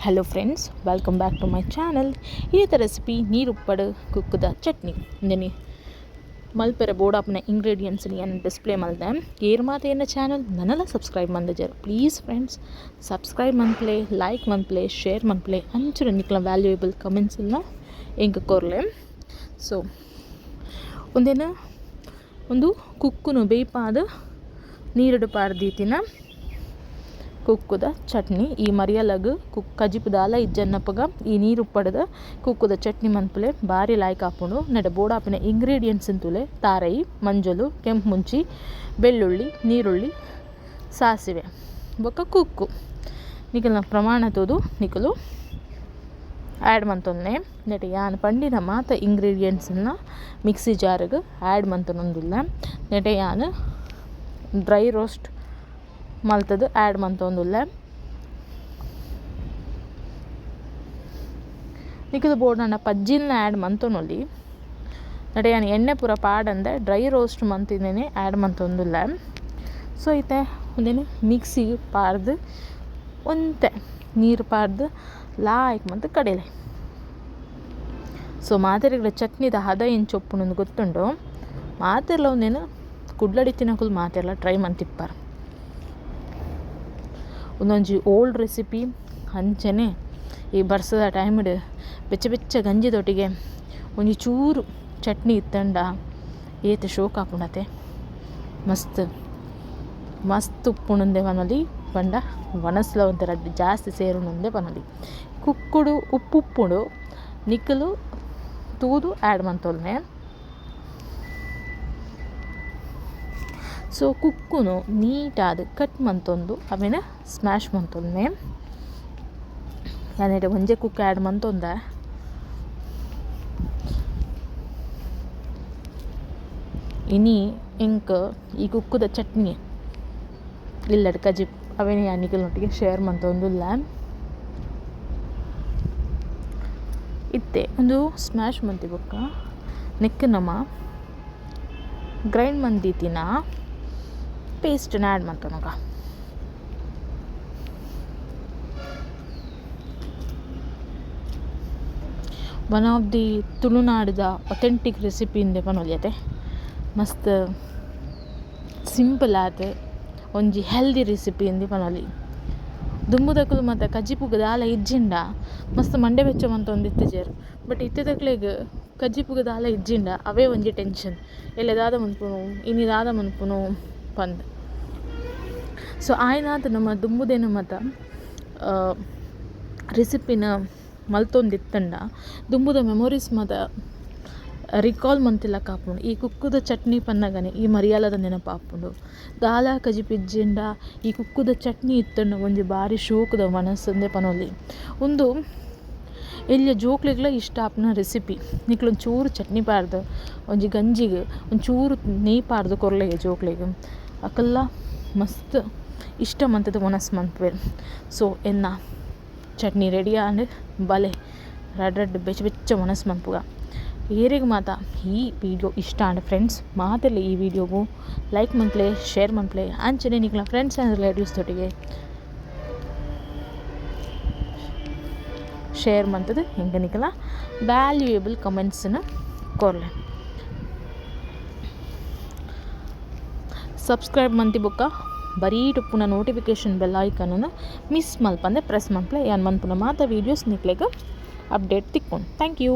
Hello friends, welcome back to my channel. ಇನಿತ recipe ನೀರುಪ್ಪಡು ಕುಕ್ಕುದ ಚಟ್ನಿ. ಇಂದೆನಿ ಮಲ್ಪೆರೆ ಬೋಡಾಪುನ ingredients ಯಾನ್ ಡಿಸ್ಪ್ಲೇ ಮಲ್ದೆ. ಏರ್ ಮಾತ ಎನ್ನ ಚಾನಲ್ ನನಲ ಸಬ್ಸ್ಕ್ರೈಬ್ ಮಂದಜರ್. Please friends, subscribe ಮನ್ಪುಲೆ, like ಮನ್ಪುಲೆ, share ಮನ್ಪುಲೆ, ಅಂಚನೆ ನಿಕ್ಲ ವ್ಯಾಲ್ಯೂಯಬಲ್ ಕಮೆಂಟ್ಸ್ ಎಲ್ಲ ಎಂಕ್ ಕೊರ್ಲೆ. ಸೊ ಉಂದೆನ್ ಉಂದು ಕುಕ್ಕುನು ಬೇಯ್ಪಾದ್ ನೀರುಡು ಪಾಡ್ದೀತಿನ ಕುಕ್ಕುದ ಚಟ್ನಿ. ಈ ಮರಿಯಲಗ್ ಕುಕ್ ಕಜಿಪು ದಾಲ ಇಜ್ಜನ್ನಪಗ ಈ ನೀರು ಉಪ್ಪಡದ ಕುಕ್ಕುದ ಚಟ್ನಿ ಮನ್ಪುಲೆ ಬಾರಿ ಲಾಯ್ಕ್ ಆಪುಂಡು. ನೆಟ ಬೋಡಾಪಿನ ಇಂಗ್ರೀಡಿಯೆಂಟ್ಸ್ ತುಲೆ: ತಾರೈ, ಮಂಜೊಲು, ಕೆಂಪು ಮುಂಚಿ, ಬೆಳ್ಳುಳ್ಳಿ, ನೀರುಳ್ಳಿ, ಸಾಸಿವೆ ಬೊಕ್ಕ ಕುಕ್ಕು. ನಿಕಲ್ನ ಪ್ರಮಾಣ ತೂದು ನಿಕುಲು ಆ್ಯಡ್ ಮಂತೊನ್ಲೆ. ನೆಟ್ ಯಾನ್ ಪಂಡಿನ ಮಾತ ಇಂಗ್ರೀಡಿಯೆಂಟ್ಸ್ನ ಮಿಕ್ಸಿ ಜಾರ್ಗ್ ಆ್ಯಡ್ ಮಂತೊನೊಂದುಲ್ಲ. ನೆಟೆ ಯಾನ್ ಡ್ರೈ ರೋಸ್ಟ್ ಮಲ್ತದು ಆ್ಯಡ್ ಮಂತೊಂದುಲ್ಲೆ. ನಿಕುಲು ಬೋಡಾಂಡ ಪಜ್ಜಿಲ್ನ ಆ್ಯಡ್ ಮಂತೊನೊಲಿ. ನೆಟೆ ಯಾನ್ ಎಣ್ಣೆ ಪೂರ ಪಾಡಂದೆ ಡ್ರೈ ರೋಸ್ಟ್ ಮಂತಿನೇನೆ ಆ್ಯಡ್ ಮಂತೊಂದುಲ್ಲೆ. ಸೊ ಇತ್ತೆ ಉಂದೆನ್ ಮಿಕ್ಸಿಗ್ ಪಾಡ್ದ್ ಒಂತೆ ನೀರು ಪಾಡ್ದ್ ಲಾಯ್ಕ್ ಮಂತ್ ಕಡೆಲೆ. ಸೊ ಮಾತೆರೆಗ್ಲ ಚಟ್ನಿದ ಹದ ಎಂಚ ಉಪ್ಪುಂಡು ಗೊತ್ತುಂಡು. ಮಾತೆರ್ಲ ಉಂದೆನ್ ಕುಡ್ಲಡಿತ್ತಿನಕುಲು ಮಾತೆರ್ಲ ಟ್ರೈ ಮಂತಿಪ್ಪರ್. ಉಂದೊಂಜಿ ಓಲ್ಡ್ ರೆಸಿಪಿ. ಅಂಚನೆ ಈ ಬರ್ಸದ ಟೈಮ್ಡ್ ಬೆಚ್ಚ ಬೆಚ್ಚ ಗಂಜಿದೊಟ್ಟಿಗೆ ಒಂಜಿ ಚೂರು ಚಟ್ನಿ ಇತ್ತಂಡ ಏತ್ ಶೋಕ್ ಆಪುಂಡತೆ. ಮಸ್ತ್ ಮಸ್ತ್ ಉಪ್ಪುಂಡುಂದೆ ಪನೊಲಿ, ಪಂಡ ವನಸ್ಲ ಒಂತೆ ರಡ್ಡ್ ಜಾಸ್ತಿ ಸೇರುಂಡುಂದೆ ಪನೊಲಿ. ಕುಕ್ಕುಡು ಉಪ್ಪು ಉಪ್ಪುಂಡು, ನಿಕುಲು ತೂದು ಆ್ಯಡ್ ಮಂತೊಲ್ನೆ. ಸೊ ಕುಕ್ಕುನು ನೀಟಾದ್ ಕಟ್ ಮಂತೊಂದು ಅವೆನ್ ಸ್ಮ್ಯಾಶ್ ಮಂತೊಲ್ನೆ. ಯಾನ್ ಒಂಜೆ ಕುಕ್ಕು ಆ್ಯಡ್ ಮಂತೊಂದೆ. ಇನಿ ಎಂಕ್ ಈ ಕುಕ್ಕುದ ಚಟ್ನಿ ಇಲ್ಲಡ್ ಕಜಿಪ್ ಅವೆನ್ ಯಾನ್ ನಿಕಲ್ನೊಟ್ಟಿಗೆ ಶೇರ್ ಮಂತೊಂದುಲ್ಲೆ. ಇತ್ತೆ ಉಂದು ಸ್ಮ್ಯಾಶ್ ಮಂತಿ ಬೊಕ್ಕ ನೆಕ್ಕ್ ನಮ ಗ್ರೈಂಡ್ ಮಂದಿತ್ತಿನ ಪೇಸ್ಟ್ ಆ್ಯಡ್ ಮಂತೊನುಗ. One of the ತುಳುನಾಡುದ authentic recipe ಇಂದೆ ಪನೊಲಿ ಅತೆ. ಮಸ್ತ್ ಸಿಂಪಲ್ ಆದ್ ಒಂಜಿ ಹೆಲ್ದಿ ರೆಸಿಪಿ ಇಂದ್ ಪನೊಲಿ. ದುಂಬುದಕುಲು ಮಾತ ಕಜಿಪುಗು ದಾಲ ಇಜ್ಜಿಂಡ ಮಸ್ತ್ ಮಂಡೆ ಬೆಚ್ಚ ಮಂತೊಂದಿತ್ತಿಜೆರ್. ಬಟ್ ಇತ್ತೆದಕ್ಲೆಗ್ ಕಜಿಪುಗು ದಾಲ ಇಜ್ಜಿಂಡ ಅವೇ ಒಂಜಿ ಟೆನ್ಷನ್, ಎಲ್ಲೆ ದಾದ ಮನ್ಪುನು, ಇನಿ ದಾದ ಮನ್ಪುನು ಪಂದ್. ಸೊ ಆಯ್ನಾತ್ ನಮ ದುಂಬುದೇನ ಮಾತ ರೆಸಿಪಿನ ಮಲ್ತೊಂದಿತ್ತಂಡ ದುಂಬುದ ಮೆಮೊರೀಸ್ ಮಾತ ರಿಕಾಲ್ ಮಂತಿಲಕ ಆಪುಂಡು. ಈ ಕುಕ್ಕುದ ಚಟ್ನಿ ಪನ್ನಗನೆ ಈ ಮರಿಯಾಲದ ನೆನಪಾಪುಂಡು. ದಾಲ ಕಜಿಪು ಇಜ್ಜಿಂಡ ಈ ಕುಕ್ಕುದ ಚಟ್ನಿ ಇತ್ತಂಡ ಒಂಜಿ ಬಾರಿ ಶೋಕುದ ವನಸ್ ಇಂದೇ ಪನೊಲಿ. ಉಂದು ಎಲ್ಯ ಜೋಕ್ಲೆಗ್ಲ ಇಷ್ಟ ಆಪುನ ರೆಸಿಪಿ. ನಿಕ್ಲ್ ಒಂಚೂರು ಚಟ್ನಿ ಪಾಡ್ದ್ ಒಂಜಿ ಗಂಜಿಗ್ ಒಂಚೂರು ನೆಯ್ ಪಾಡ್ದ್ ಕೊರ್ಲೆಗೆ ಜೋಕ್ಲೆಗ್, ಅಕಲ್ಲ ಮಸ್ತ್ ಇಷ್ಟ ಮಂತುದು ವನಸ್ ಮನ್ಪುವೆರ್. ಸೊ ಎನ್ನ ಚಟ್ನಿ ರೆಡಿ ಆಂಡ್. ಬಲೆ ರಡ್ಡ್ ರಡ್ಡ್ ಬೆಚ್ಚ ಬೆಚ್ಚ ವನಸ್ ಮನ್ಪುಗ. ಏರೆಗ್ ಮಾತ ಈ ವಿಡಿಯೋ ಇಷ್ಟ ಆಂಡ್ ಫ್ರೆಂಡ್ಸ್, ಮಾತೆರ್ಲ ಈ ವಿಡಿಯೋಗು ಲೈಕ್ ಮನ್ಪುಲೆ, ಶೇರ್ ಮನ್ಪುಲೆ, ಅಂಚನೆ ನಿಕ್ಲ್ನ friends and relatives ದೊಟ್ಟಿಗೆ ಶೇರ್ ಮಂತುದು ಎಂಕ್ ನಿಕಲ್ನ ವ್ಯಾಲ್ಯೂಯೇಬಲ್ ಕಮೆಂಟ್ಸ್ನ ಕೊರ್ಲೆ. ಸಬ್ಸ್ಕ್ರೈಬ್ ಮಂತಿ ಬೊಕ್ಕ ಬರೀಟ್ ಉಪ್ಪುನ notification bell icon miss ಮಲ್ಪಂದೆ press ಮನ್ಪುಲೆ. ಯಾನ್ ಮನ್ಪುನ ಮಾತ ವೀಡಿಯೋಸ್ ನಿಕ್ಲೆಗ್ ಅಪ್ಡೇಟ್ ತಿಕ್ಕುಂಡು. Thank you.